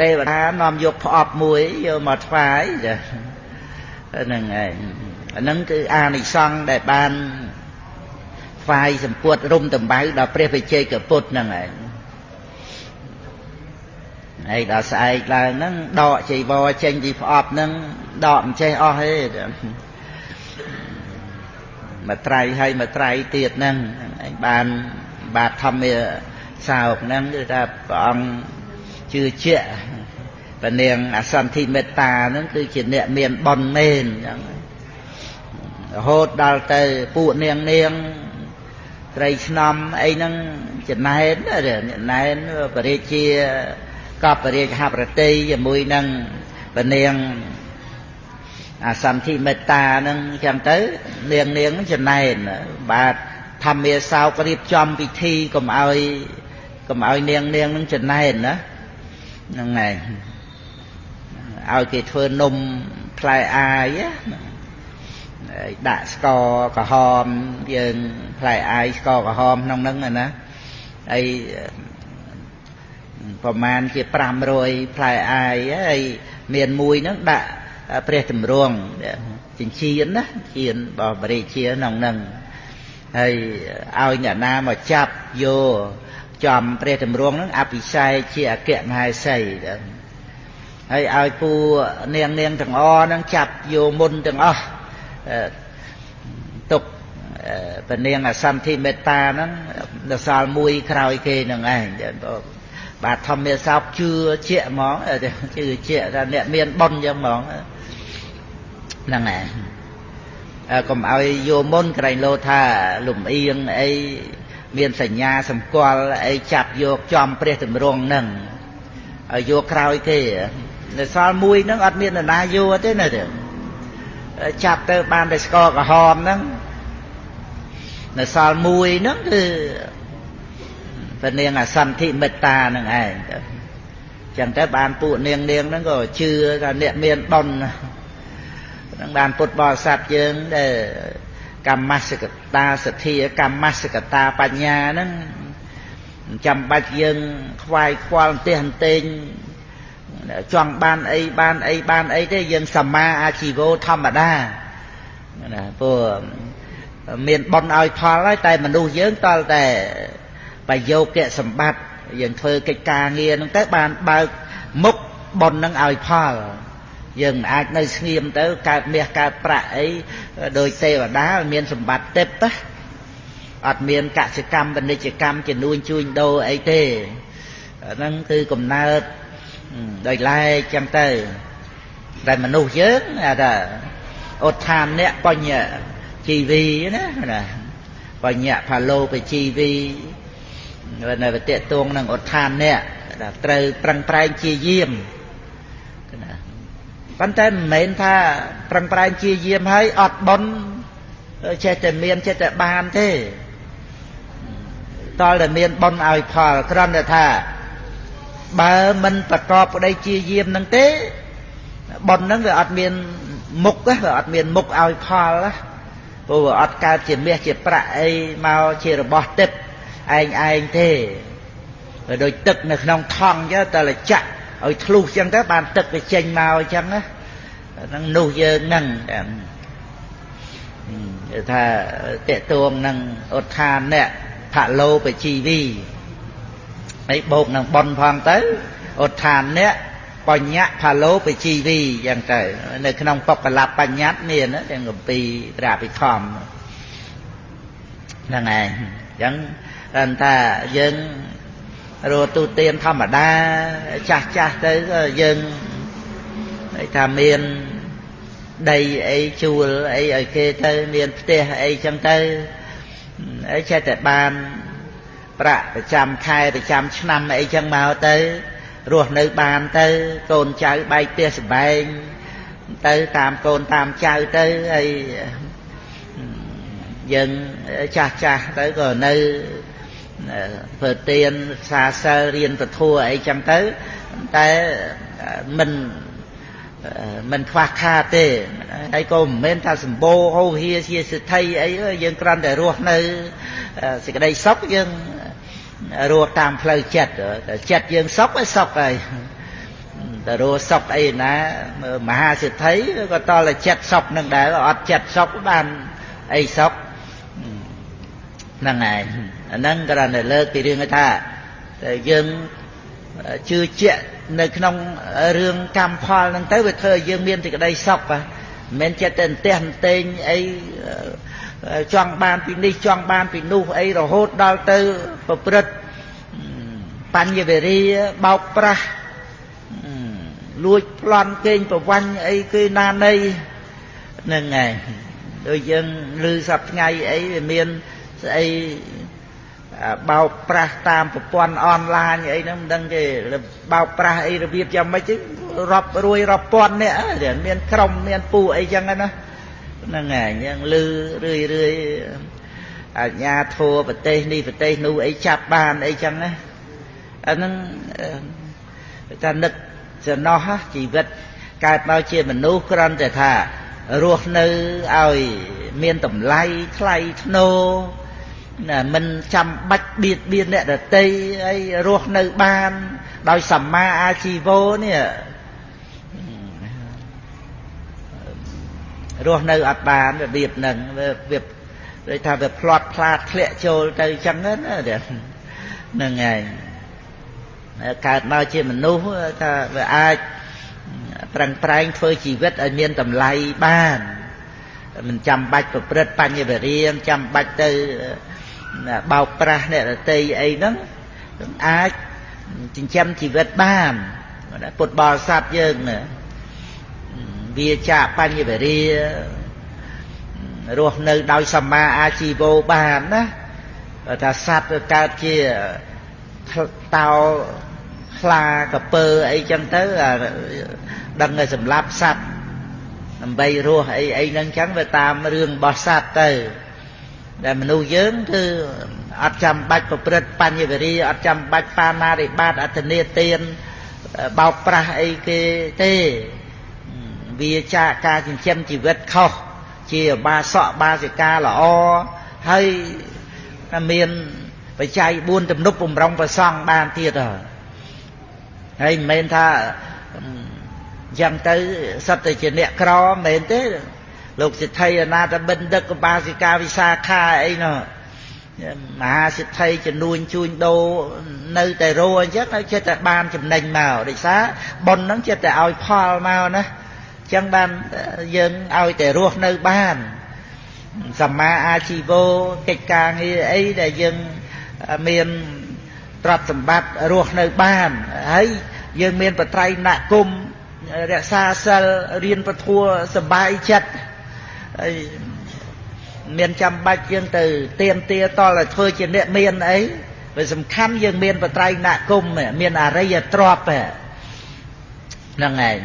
ទេវតានាំយកផ្អប់មួយយកមកថ្វាយចាហ្នឹងឯងអាហ្នឹងគឺអានិសង្សដែលបានថ្វាយសម្ពុតរុំតំបៅដល់ព្រះវិជ័យកពុទ្ធហ្នឹងឯងហើយដល់ស្អែកឡើងហ្នឹងដកចីវរចេញពីផ្អប់ហ្នឹងដកមិនចេះអស់ទេមួយត្រៃហើយមួយត្រៃទៀតហ្នឹងឯងបានបាទធម្មសោកហ្នឹងគឺថាព្រះអង្គជឿជាក់ព្រះនាងអសន្ធិមេត្តាហ្នឹងគឺជាអ្នកមានបុណ្យមែនអញ្ចឹងរហូតដល់ទៅពួកនាងនាងត្រីឆ្នំអីហ្នឹងចំណែនចំណែនព្រះរាជាកបរាជហប្រតិជាមួយនឹងព្រះនាងអសន្ធិមេត្តាហ្នឹងអញ្ចឹងទៅនាងនាងចំណែនបាទធម្មាសោករៀបចំពិធីកុំឲ្យនាងនាងនឹងចំណែនណាហ្នឹងហើយឲ្យគេធ្វើនំផ្លែអាយដាក់ស្ករក្រហមយើងផ្លែអាយស្ករក្រហមក្នុងហ្នឹងណាហើយប្រមាណជា500ផ្លែអាយហើយមានមួយហ្នឹងដាក់ព្រះទម្រង់ចិញ្ចៀនណាជៀនរបស់បរិជាក្នុងហ្នឹងហើយឲ្យអ្នកណាមកចាប់យកចំព្រះទម្រង់ហ្នឹងអភិសេកជាអគ្គមហេសីហើយឲ្យពូនាងនាងទាំងអស់ហ្នឹងចាប់យកមុនទាំងអស់ទុកព្រះនាងអសន្ធិមេត្តាហ្នឹងដល់សល់មួយក្រោយគេហ្នឹងឯងបាទធម្មសោកជឿជាក់ហ្មងជឿជាក់ថាអ្នកមានបុណ្យចឹងហ្មងហ្នឹងឯងកុំឲ្យយកមុនក្រែងលោថាលំអៀងអីមានសញ្ញាសម្គាល់អីចាប់យកចំព្រះទម្រង់ហ្នឹងឲ្យយកក្រោយគេនៅសល់មួយហ្នឹងអត់មាននរណាយកទេណាទេចាប់ទៅបានតែស្ករក្រហមហ្នឹងនៅសល់មួយហ្នឹងគឺព្រះនាងអសន្ធិមេត្តាហ្នឹងឯងចឹងទៅបានពួកនាងនាងហ្នឹងក៏ជឿថាអ្នកមានបុណ្យហ្នឹងបានពុទ្ធបរិស័ទយើងដែលកម្មសកតាសទ្ធាកម្មសកតាបញ្ញាហ្នឹងចាំបាច់យើងខ្វាយខ្វល់អន្ទះអន្ទែងចង់បានអីបានអីបានអីទេយើងសមាអាជីវោធម្មតាណាព្រោះមានបុណ្យឲ្យផលហើយតែមនុស្សយើងតល់តែប្រយោគសម្បត្តិយើងធ្វើកិច្ចការងារហ្នឹងទៅបានបើកមុខបុណ្យហ្នឹងឲ្យផលយើងមិនអាចនៅស្ងៀមទៅកើតមាសកើតប្រាក់អីដោយទេវតាមានសម្បត្តិទេពណាអត់មានកសិកម្មពាណិជ្ជកម្មជំនួញជួញដូរអីទេហ្នឹងគឺកំណើតដោយឡែកចឹងទៅតែមនុស្សយើងថាឧទ្ធានៈបញ្ញជីវីណាណាបញ្ញផាលោបជីវីនៅវតិតួងនឹងឧទ្ធានៈត្រូវប្រឹងប្រែងជាយាមណាប៉ុន្តែមិនមែនថាប្រឹងប្រែងជាយាមហើយអត់បុណ្យចេះតែមានចេះតែបានទេតលតែមានបុណ្យឲ្យផលគ្រាន់តែថាបើមិនប្រកបក្តីជាយាមនឹងទេបុណ្យហ្នឹងវាអត់មានមុខវាអត់មានមុខឲ្យផលណាព្រោះវាអត់កើតជាមាសជាប្រាក់អីមកជារបស់ទេពឯងឯងទេវាដូចទឹកនៅក្នុងថង់ចឹងតែលចាក់ឲ្យធ្លុះចឹងទៅបានទឹកវាចេញមកចឹងណាហ្នឹងនោះយើងហ្នឹងគេថាតេតួងនឹងឧទ្ធានៈផលោបជីវីហើយបូកនឹងបុណ្យផងទៅឧទ្ធានៈបញ្ញផាលោបជីវីយ៉ាងទៅនៅក្នុងបុគ្គលបញ្ញត្តិមានទាំងគម្ពីរព្រះអភិធម្មហ្នឹងឯងអញ្ចឹងថាយើងរស់ទូទានធម្មតាចាស់ចាស់ទៅក៏យើងថាមានដីអីជួលអីឲ្យគេទៅមានផ្ទះអីចឹងទៅអីចេះតែបានប្រាក់ប្រចាំខែប្រចាំឆ្នាំអីចឹងមកទៅរស់នៅបានទៅកូនចៅបែកផ្ទះសម្បែងទៅតាមកូនតាមចៅទៅហើយយើងចាស់ចាស់ទៅក៏នៅធ្វើទានសាសិលរៀនពធអីចឹងទៅតែមិនខ្វះខាតទេហើយក៏មិនមែនថាសម្បូរហូរហៀជាសិទ្ធិអីយើងគ្រាន់តែរស់នៅសេចក្តីសុខយើងរស់តាមផ្លូវចិត្តតែចិត្តយើងសុខឲ្យសុខហើយ ទៅរស់សុខអីណាមហាសេដ្ឋីក៏តតែចិត្តសុខនឹងដែរអត់ចិត្តសុខបានអីសុខហ្នឹងឯងអាហ្នឹងគ្រាន់តែលើកពីរឿងថាតែយើងជឿជាក់នៅក្នុងរឿងកម្មផលហ្នឹងទៅវាធ្វើឲ្យយើងមានសេចក្តីសុខមិនមែនចិត្តតែអន្ទះអន្ទែងអីចង់បានពីនេះចង់បានពីនោះអីរហូតដល់ទៅប្រព្រឹត្តបញ្ញវេរាបោកប្រាស់លួចប្លន់កេងប្រវាញ់អីគេណានៃហ្នឹងឯងដូចយើងឮសប្ថ្ងៃអីវាមានស្អីបោកប្រាស់តាមប្រព័ន្ធអនឡាញអីហ្នឹងមិនដឹងគេបោកប្រាស់អីរបៀបយ៉ាងម៉េចរាប់រួយរាប់ពាន់នាក់មានក្រុមមានពូអីចឹងណាហ្នឹងឯងយើងឮរឿយរឿយអាជ្ញាធរប្រទេសនេះប្រទេសនោះអីចាប់បានអីចឹងណាអាហ្នឹងថានឹកចំណោះជីវិតកើតមកជាមនុស្សគ្រាន់តែថារស់នៅឲ្យមានតម្លៃថ្លៃថ្នូរណាមិនចាំបាច់បៀតបៀនអ្នកដទៃអីរស់នៅបានដោយសម្មាអាជីវោនេះរស់នៅអត់បានរបៀបហ្នឹងវាដូចថាវាផ្្លាត់ផ្លាតធ្លាក់ចូលទៅចឹងណាហ្នឹងឯងកើតមកជាមនុស្សថាវាអាចប្រឹងប្រែងធ្វើជីវិតឲ្យមានតម្លៃបានមិនចាំបាច់ប្រព្រឹត្តបញ្ញវរាមចាំបាច់ទៅបោកប្រាស់អ្នកដទៃអីហ្នឹងអាចចិញ្ចឹមជីវិតបានពុទ្ធបរិស័ទយើងវាចាកបញ្ញវរារស់នៅដោយសម្មាអាជីវោបានណាថាសត្វវាកើតជាតោខ្លាកពើអីចឹងទៅដឹងតែសម្លាប់សត្វដើម្បីរស់អីអីហ្នឹងចឹងវាតាមរឿងរបស់សត្វទៅដែលមនុស្សយើងគឺអត់ចាំបាច់ប្រព្រឹត្តបញ្ញវរាអត់ចាំបាច់បាណារិបាតអធិនាទានបោកប្រាស់អីគេទេវាចាកការចិញ្ចឹមជីវិតខុសជាបាសកបាសិកាល្អហើយមានបច្ច័យ4ទំនប់បំរុងប្រសង់បានទៀតហើយមិនមែនថាយ៉ាងទៅសុទ្ធតែជាអ្នកក្រមិនមែនទេលោកសិទ្ធិអនាថបិណ្ឌិកបាសិកាវិសាខាអីនោះមហាសិទ្ធិចំនួនជួញដូរនៅតែរអញ្ចឹងហើយចិត្តតែបានចំណេញមកដោយសារបុណ្យហ្នឹងចិត្តតែឲ្យផលមកណាអញ្ចឹងបានយើងឲ្យតែរស់នៅបានសម្មាអាជីវោកិច្ចការងារអីដែលយើងមានទ្រព្យសម្បត្តិរស់នៅបានហើយយើងមានបត្រៃណគមរក្សាសិលរៀនពធសប្បាយចិត្តហើយមានចាំបាច់យើងទៅទៀមទាតលឲ្យធ្វើជាអ្នកមានអីវាសំខាន់យើងមានបត្រៃណគមមានអរិយទ្រព្យហ្នឹងឯង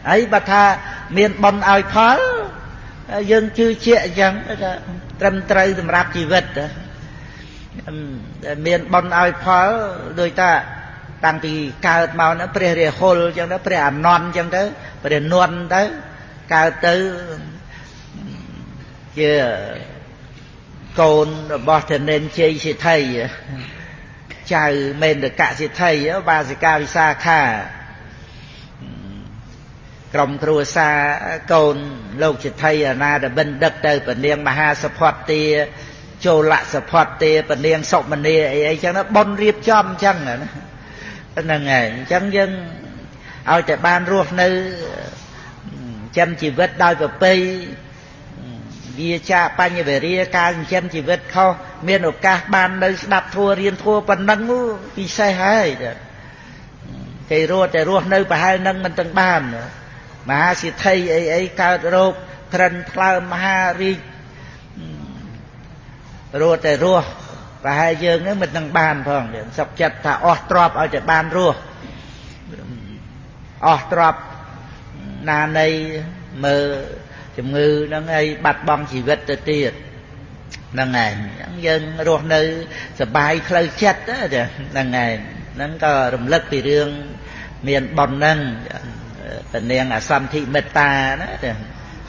ហើយបើថាមានបុណ្យឲ្យផលយើងជឿជាក់អញ្ចឹងថាត្រឹមត្រូវសម្រាប់ជីវិតមានបុណ្យឲ្យផលដូចថាតាំងពីកើតមកហ្នឹងព្រះរាហុលអញ្ចឹងទៅព្រះអានន្ទអញ្ចឹងទៅព្រះនន្ទទៅកើតទៅជាកូនរបស់ធនិនជ័យសិទ្ធិចៅមេនកសិទ្ធិបាសិកាវិសាខាក្រុមគ្រួសារកូនលោកសិទ្ធិអនាថបិណ្ឌិកទៅពនាងមហាសភ័តទាចូលសភ័តទាពនាងសុមនីអីអីចឹងណាបុណ្យរៀបចំអញ្ចឹងណាហ្នឹងហើយអញ្ចឹងយើងឲ្យតែបានរស់នៅចិញ្ចឹមជីវិតដោយប្រពៃវាចាកបញ្ញវរាការចិញ្ចឹមជីវិតខុសមានឱកាសបាននៅស្ដាប់ធម៌រៀនធម៌ប៉ុណ្ណឹងពិសេសហើយគេរស់តែរស់នៅប្រហែលនឹងមិនទាំងបានមហាសិទ្ធិអីអីកើតរោគក្រិនថ្លើមមហារាជរស់តែរស់ប្រហែលយើងហ្នឹងមិននឹងបានផងសុខចិត្តថាអស់ទ្រព្យឲ្យតែបានរស់អស់ទ្រព្យណានៃមើលជំងឺហ្នឹងអីបាត់បង់ជីវិតទៅទៀតហ្នឹងឯងយើងរស់នៅសប្បាយផ្លូវចិត្តហ្នឹងឯងហ្នឹងក៏រំលឹកពីរឿងមានបុណ្យហ្នឹងពនាងអសន្ធិមេត្តាណា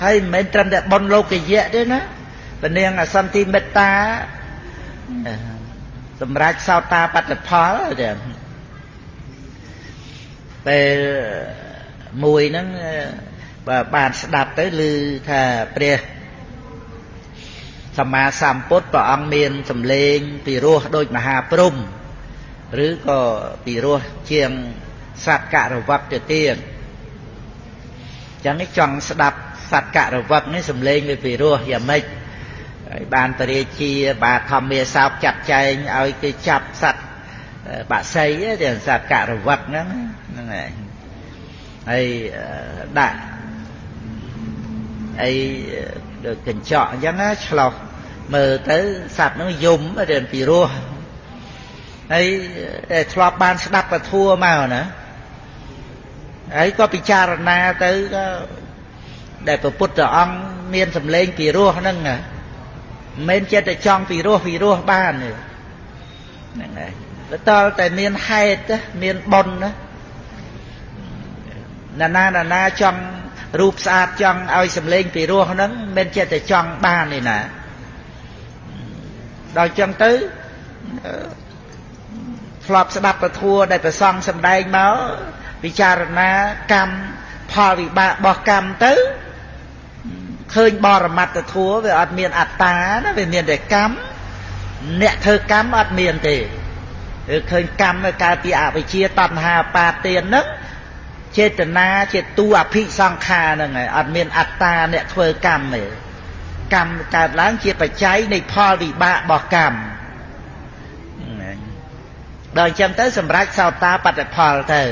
ហើយមិនមែនត្រឹមតែបុណ្យលោកយៈទេណាពនាងអសន្ធិមេត្តាសម្រាប់សោតាបត្តផលទេពេល មួយហ្នឹងបើបានស្ដាប់ទៅឮថាព្រះសម្មាសម្ពុទ្ធព្រះអង្គមានសម្លេងពីរោះដូចមហាព្រំឬក៏ពីរោះជាងសត្វករវឹកទៅទៀតចឹងចង់ស្ដាប់សត្វករវឹកនេះសម្លេងវាពីរោះយ៉ាងម៉េចហើយបានពរាជាបាទធម្មាសោកចាត់ចែងឲ្យគេចាប់សត្វបាក់សីទាំងសត្វករវឹកហ្នឹងហ្នឹងហើយហើយដាក់អីដូចកញ្ចក់អញ្ចឹងណាឆ្លោះមើលទៅសត្វហ្នឹងយំរៀនពីរោះហើយធ្លាប់បានស្ដាប់ពធមកណាហើយក៏ពិចារណាទៅក៏ដែលព្រះពុទ្ធអង្គមានសម្លេងពីរោះហ្នឹងមិនមែនចិត្តតែចង់ពីរោះពីរោះបានទេហ្នឹងហើយតើតែមានហេតុមានបុណ្យណាណាណាណាចង់រូបស្អាតចង់ឲ្យសម្លេងពីរោះហ្នឹងមិនចិត្តតែចង់បានទេណាដល់ចឹងទៅធ្លាប់ស្ដាប់ពធដែលប្រសង់សម្ដែងមកពិចារណាកម្មផលវិបាករបស់កម្មទៅឃើញបរមត្តធัวវាអត់មានអត្តាណាវាមានតែកម្មអ្នកធ្វើកម្មអត់មានទេឬឃើញកម្មកើតពីអវិជ្ជាតណ្ហាបាទានហ្នឹងចេតនាជាតួអភិសង្ខារហ្នឹងហើយអត់មានអត្តាអ្នកធ្វើកម្មទេកម្មកើតឡើងជាបច្ច័យនៃផលវិបាករបស់កម្មដល់អញ្ចឹងទៅសម្រេចសោតាបត្តផលទៅ